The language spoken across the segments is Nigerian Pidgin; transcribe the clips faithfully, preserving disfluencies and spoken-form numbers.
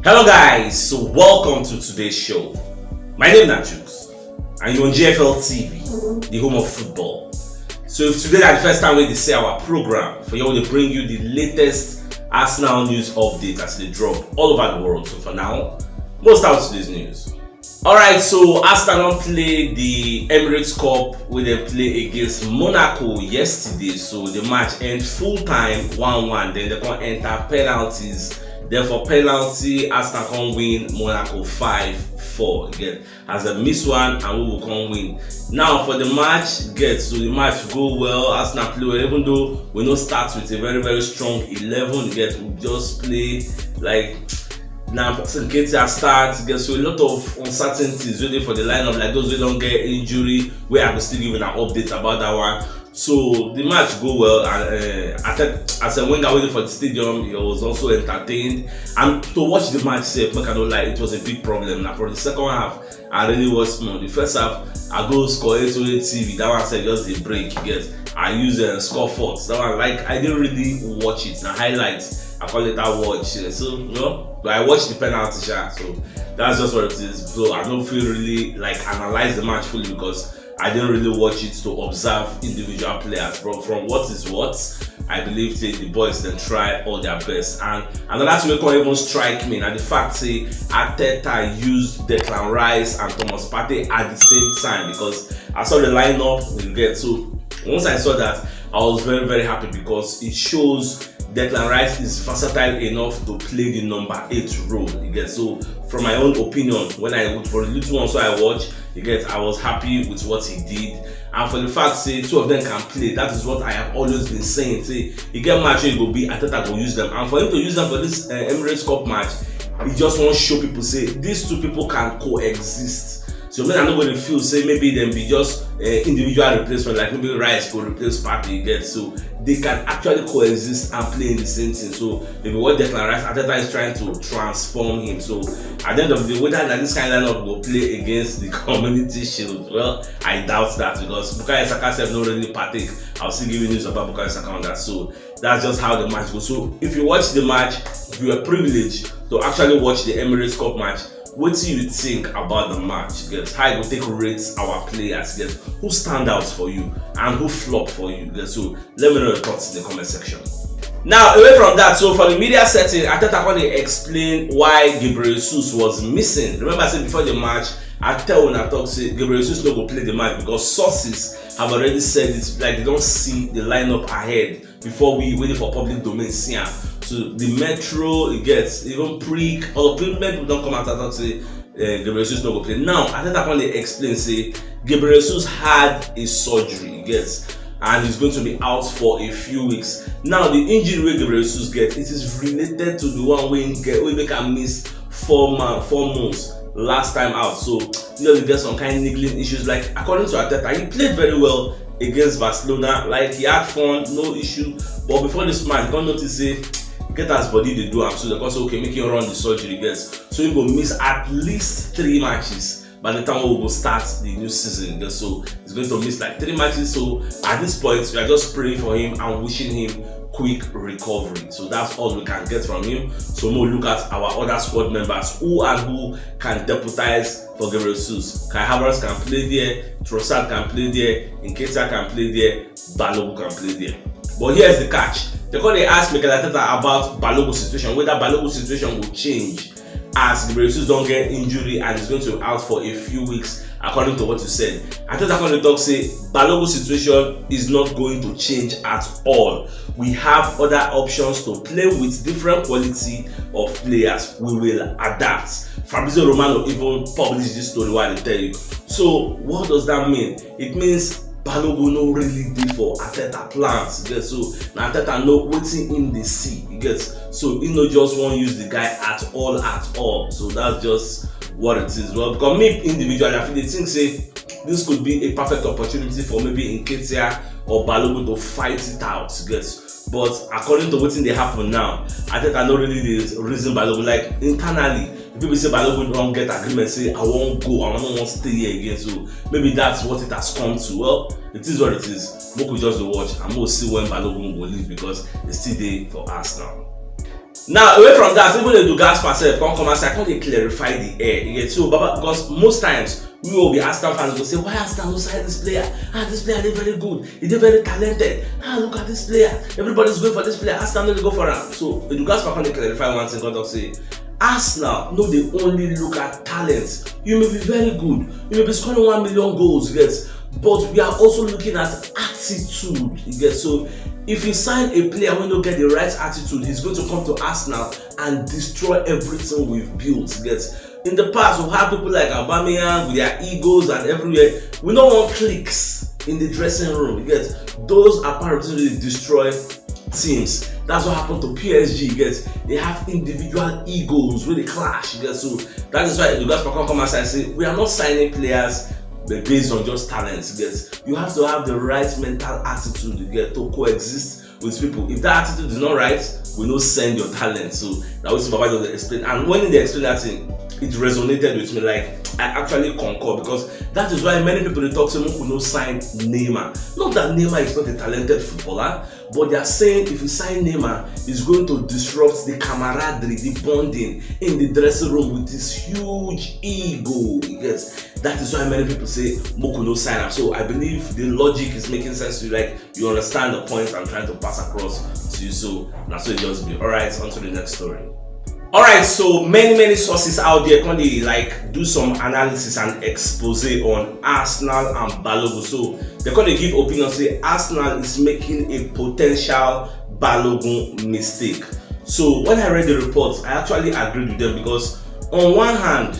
Hello guys, so welcome to today's show. My name is Jukes and you're on G F L T V, the home of football. So if today is the first time we see our program, for you we bring you the latest Arsenal news update as they drop all over the world. So for now, most out today's news. Alright, so Arsenal don play the Emirates Cup wey dem play against Monaco yesterday. So the match end full time one one, then they come enter penalties. Then for penalty, Arsenal come win Monaco five four again. As a miss one and we will come win. Now for the match, get so the match go well. Arsenal play well, even though we no start with a very very strong eleven. Get we just play like now Nketiah start, get so a lot of uncertainties really for the lineup, like those who don't get injury, where I will still give an update about that one. So the match go well, and uh, Arteta, as a winger waiting for the stadium, he was also entertained. And to watch the match safe, make I no lie, it was a big problem. Now for the second half, I really watched more. The first half, I go score eight oh eight T V. That one said just the break. Yes, I use a uh, score forts. That one, like, I didn't really watch it. Now highlights, I call it a watch. So you know, but I watched the penalty shot. So that's just what it is. So I don't feel really like analyze the match fully because I didn't really watch it to observe individual players. But from what is what, I believe say the boys then try all their best. And another thing we can't even strike me now the fact say Arteta used Declan Rice and Thomas Partey at the same time, because I saw the lineup we get. So once I saw that, I was very very happy because it shows Declan Rice is versatile enough to play the number eight role. You get so from my own opinion, when I for the little ones I watch, you get I was happy with what he did. And for the fact say two of them can play, that is what I have always been saying. Say you get match, you go be Arteta go use them, and for him to use them for this uh, Emirates Cup match, he just wants to show people say these two people can coexist. So maybe I'm not going to feel say maybe them be just uh, individual replacement, like maybe Rice go replace Partey, you get so they can actually coexist and play in the same thing. So maybe what Declan Rice, Arteta is trying to transform him. So at the end of the day, whether that this kind of lineup will play against the Community Shield, well, I doubt that because Bukayo Saka said no really partake. I'll still give you news about Bukayo Saka on that. So that's just how the match goes. So if you watch the match, if you are privileged to actually watch the Emirates Cup match, what do you think about the match? Yes, how you take rates our players? Yes, who stand out for you and who flop for you? Yes, so let me know your thoughts in the comment section. Now, away from that, so for the media setting, Arteta come dey explain why Gabriel Jesus was missing. Remember, I said before the match, I tell when I talk say Gabriel Jesus no go play the match because sources have already said it, like they don't see the lineup ahead before we waiting for public domain see am. So the Metro, it gets even Prick, all of people don't come out and talk say uh, Gabriel Jesus no go play. Now, I think I can explain say Gabriel Jesus had a surgery, yes, and he's going to be out for a few weeks. Now, the injury where Gabriel Jesus get, it is related to the one where he get where make am miss four months, four months last time out. So you know, you get some kind of niggling issues. Like according to Arteta, he played very well against Barcelona. Like he had fun, no issue. But before this match, you come notice say get as body dey do am, so they come say okay, make you run the surgery, yes. So he go miss at least three matches by the time we go start the new season, yes. So he's going to miss like three matches. So at this point, we are just praying for him and wishing him quick recovery. So that's all we can get from him. So we'll look at our other squad members, who and who can deputize for Gabriel Jesus. Kai Havertz can play there, Trossard can play there, Nketiah can play there, Balogun can play there. But here's the catch. They call they ask Mikel Arteta about Balogun situation, whether Balogun situation will change as Gabriel Jesus don't get injury and is going to be out for a few weeks, according to what you said. Arteta come talk say Balogun situation is not going to change at all. We have other options to play with different quality of players. We will adapt. Fabrizio Romano even published this story while I tell you. So what does that mean? It means Balogun no really dey for Arteta plans, you get. So na Arteta know wetin him dey see, you get. So he no just wan use the guy at all, at all. So that's just what it is. Well, because me individually, I feel they think say this could be a perfect opportunity for maybe Nketiah or Balogun to fight it out, you get. But according to wetin dey happen now, I think I no really dey reason Balogun. Like internally, the people say Balogun don get agreement say I wan go, I no wan stay here again. So maybe that's what it has come to. Well, it is what it is. Make we just dey watch and make we see when Balogun go leave because e still dey for us now. Now, away from that, even Edu Gaspar sef come come outside, come dey clarify the air. You get so, Baba, because most times we will be Arsenal fans go say, "Why Arsenal no sign this player? Ah, this player dey very good. He dey very talented. Ah, look at this player. Everybody's going for this player. Arsenal no dey go for am." So Edu Gaspar come dey clarify one thing, come talk say, Arsenal no dey only look at talent. You may be very good. You may be scoring one million goals, yes, but we are also looking at attitude, you get. So if you sign a player wey no get the right attitude, he's going to come to Arsenal and destroy everything we've built, you get. In the past, we've had people like Aubameyang with their egos and everywhere. We no want cliques in the dressing room, you get. Those are part of the things wey dey destroy teams. That's what happened to P S G, you get. They have individual egos wey dey clash, you get. So that is why Edu Gaspar come come outside say, "We are not signing players but based on just talents, you get. You have to have the right mental attitude, you get, to coexist with people. If that attitude is not right, we no send your talent." So that was Baba just explain. And when they explain that thing, it resonated with me. Like, I actually concur, because that is why many people dey talk say make we no sign Neymar. Not that Neymar is not a talented footballer, but they are saying if you sign Neymar, it's going to disrupt the camaraderie, the bonding in the dressing room with this huge ego. You get. That is why many people say make we no sign am. So I believe the logic is making sense to you. Like, you understand the point I'm trying to pass across to you. So na so e just be. All right, on to the next story. All right, so many many sources out there come dey, like, do some analysis and expose on Arsenal and Balogun. So they come dey give opinion say Arsenal is making a potential Balogun mistake. So when I read the report, I actually agreed with them, because on one hand,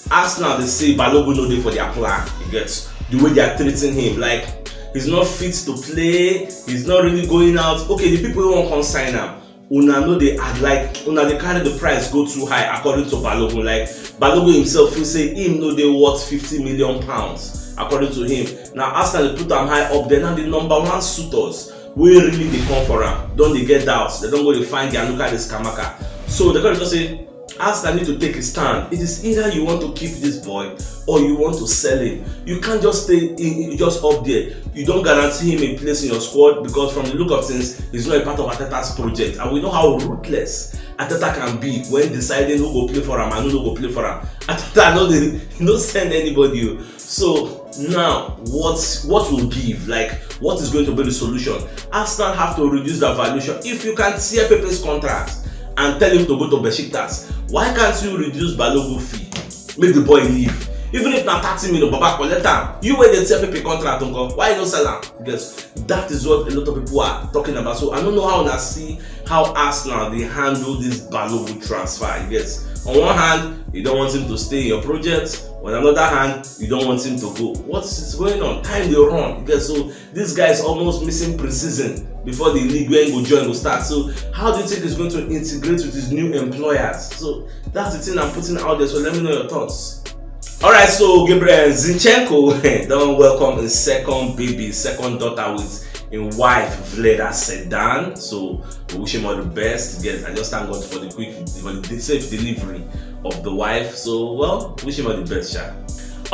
Arsenal dey say Balogun no dey for their plan. You get, the way they are treating him, like, he's not fit to play, he's not really going out. Okay, the people wey wan come sign am, una no dey add, like, una dey carry the price go too high, according to Balogun. Like, Balogun himself feel say him no dey worth fifty million pounds, according to him. Now Arsenal dey put am high up there. Now the number one suitors wey really dey come for am don dey get doubt. They don go dey find Gianluca Scamacca. So they come dey talk say Arsenal need to take a stand. It is either you want to keep this boy or you want to sell him. You can't just stay in, in- just up there. You don't guarantee him a place in your squad, because from the look of things, he's not a part of Arteta's project. And we know how ruthless Arteta can be when deciding who go play for him and who no go play for him. Arteta no dey no send anybody. Oh. So now, what what will give? Like, what is going to be the solution? Arsenal have to reduce the valuation. If you can tear Pepe's contract and tell him to go to Besiktas, why can't you reduce Balogun fee? Make the boy leave. Even if na thirty million, Baba, collect am. You wey dey tear Pepe contract, nko, why you no sell am? Yes, that is what a lot of people are talking about. So I don't know how una see how Arsenal dey handle this Balogun transfer. Yes, on one hand, you don't want him to stay in your project. On another hand, you don't want him to go. What is going on? Time dey run. Yes, so this guy is almost missing preseason before the league wey he go join go start. So how do you think he's going to integrate with his new employers? So that's the thing I'm putting out there. So let me know your thoughts. All right, so Gabriel Zinchenko don welcome his second baby, second daughter with him wife Vleda Sedan. So we wish him all the best. Yes, I just thank God for the quick, for the safe delivery of the wife. So, well, wish him all the best, sha.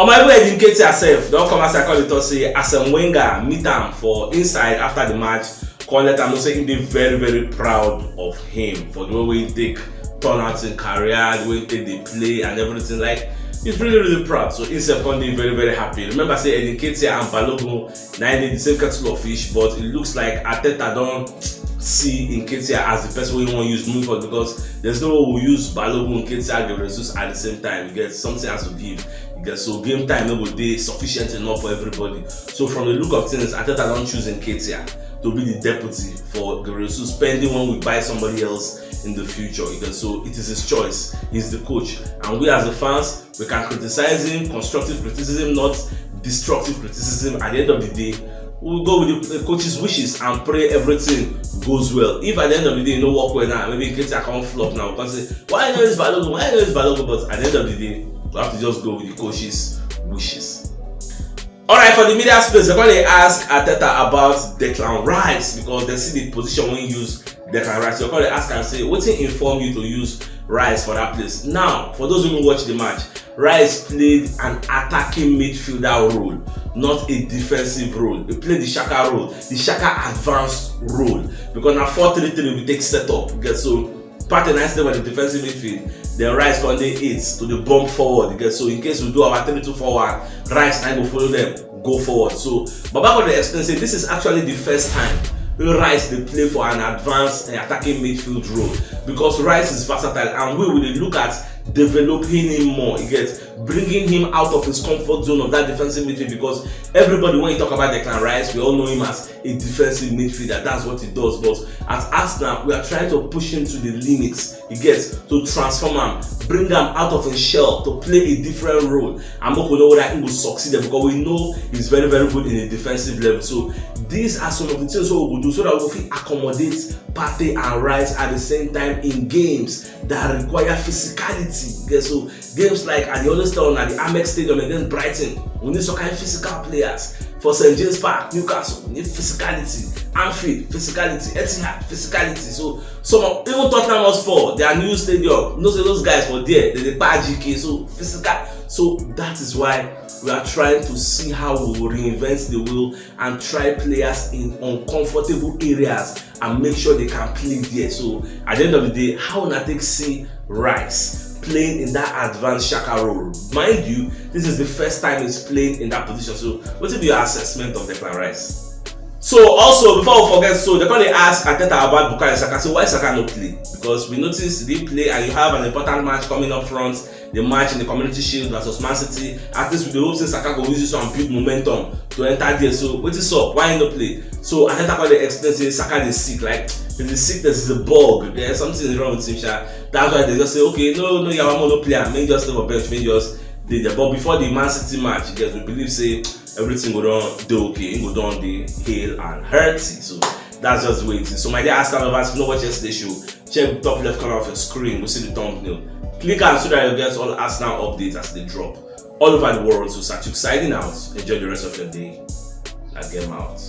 On my way, Eddie Nketiah sef don come outside come dey talk say Arsene Wenger meet am for inside after the match, come let am know say he dey very very proud of him for the way wey he take turn out him career, the way he take dey play and everything. Like, he's really really proud. So he sef come dey very very happy. Remember say Eddie Nketiah and Balogun na im dey the same kettle of fish, but it looks like Arteta don see Nketiah as the person wey he wan use move forward, because there's no way we use Balogun, Nketiah, Gabriel Jesus at the same time. You get, something has to give. You get, so game time no go dey sufficient enough for everybody. So from the look of things, Arteta don choose Nketiah to be the deputy for Gabriel Jesus, pending when we buy somebody else in the future. You get, so it is his choice. He's the coach, and we as the fans, we can criticize him, constructive criticism, not destructive criticism. At the end of the day, we will go with the coach's wishes and pray everything goes well. If at the end of the day, e no work well now, maybe Nketiah come flop now, we can say, "Why not use Balogun? Why not use Balogun?" But at the end of the day, we have to just go with the coach's wishes. All right, for the media space, they come dey ask Arteta about Declan Rice, because they see the position wey he use Declan Rice. They come dey ask am say, "Wetin inform you to use Rice for that place?" Now, for those who watch the match, Rice played an attacking midfielder role, not a defensive role. He played the Xhaka role, the Xhaka advanced role, because na four three three we take set up. You get, so Partey na stay for the defensive midfield, then Rice come dey eight to the bomb forward. You get, so in case we do our three two four one, Rice na go follow them go forward. So Baba come dey explain say this is actually the first time wey Rice dey play for an advanced uh, attacking midfield role, because Rice is versatile and we will look at developing him more. You get, bringing him out of his comfort zone of that defensive midfield, because everybody, when you talk about Declan Rice, we all know him as a defensive midfielder. That's what he does. But at Arsenal, we are trying to push him to the limits. He gets to transform him, bring him out of his shell to play a different role. And we know that he will succeed there, because we know he's very, very good in a defensive level. So these are some of the things we will do so that we fit accommodate Partey and Rice at the same time in games that require physicality. Okay, so games like, I dey always tell una, the Amex Stadium against Brighton, we need some kind of physical players. For St James Park, Newcastle, we need physicality. Anfield, physicality. Etihad, physicality. So some of, even Tottenham Hotspur, their new stadium, you know say those guys for there, they dey buy G K. So physical. So that is why we are trying to see how we will reinvent the wheel and try players in uncomfortable areas and make sure they can play there. So at the end of the day, how una take see Rice playing in that advanced Xhaka role? Mind you, this is the first time he's playing in that position. So what is your assessment of Declan Rice? So also, before we forget, so they come dey ask Arteta about Bukayo Saka. So why Saka no play? Because we notice he play, and you have an important match coming up front, the match in the Community Shield versus Man City. At least we dey hope say Saka go use this one build momentum to enter there. So wetin sup? Why he no play? So Arteta come dey explain say Saka dey sick, like the sickness is a bug. There's something is wrong with him, sha. That's why they just say, okay, no, no, Yawamo no play, and make just stay for bench, make just dey there. But before the Man City match, you guys, we believe say everything go don dey okay, he go don dey hale and hearty. So that's just the way it is. So my dear Arsenal lovers, if you no watch yesterday show, check the top left corner of your screen, we see the thumbnail. Click am so that you get all Arsenal updates as they drop all over the world. So Satuk signing out. Enjoy the rest of your day. I get out.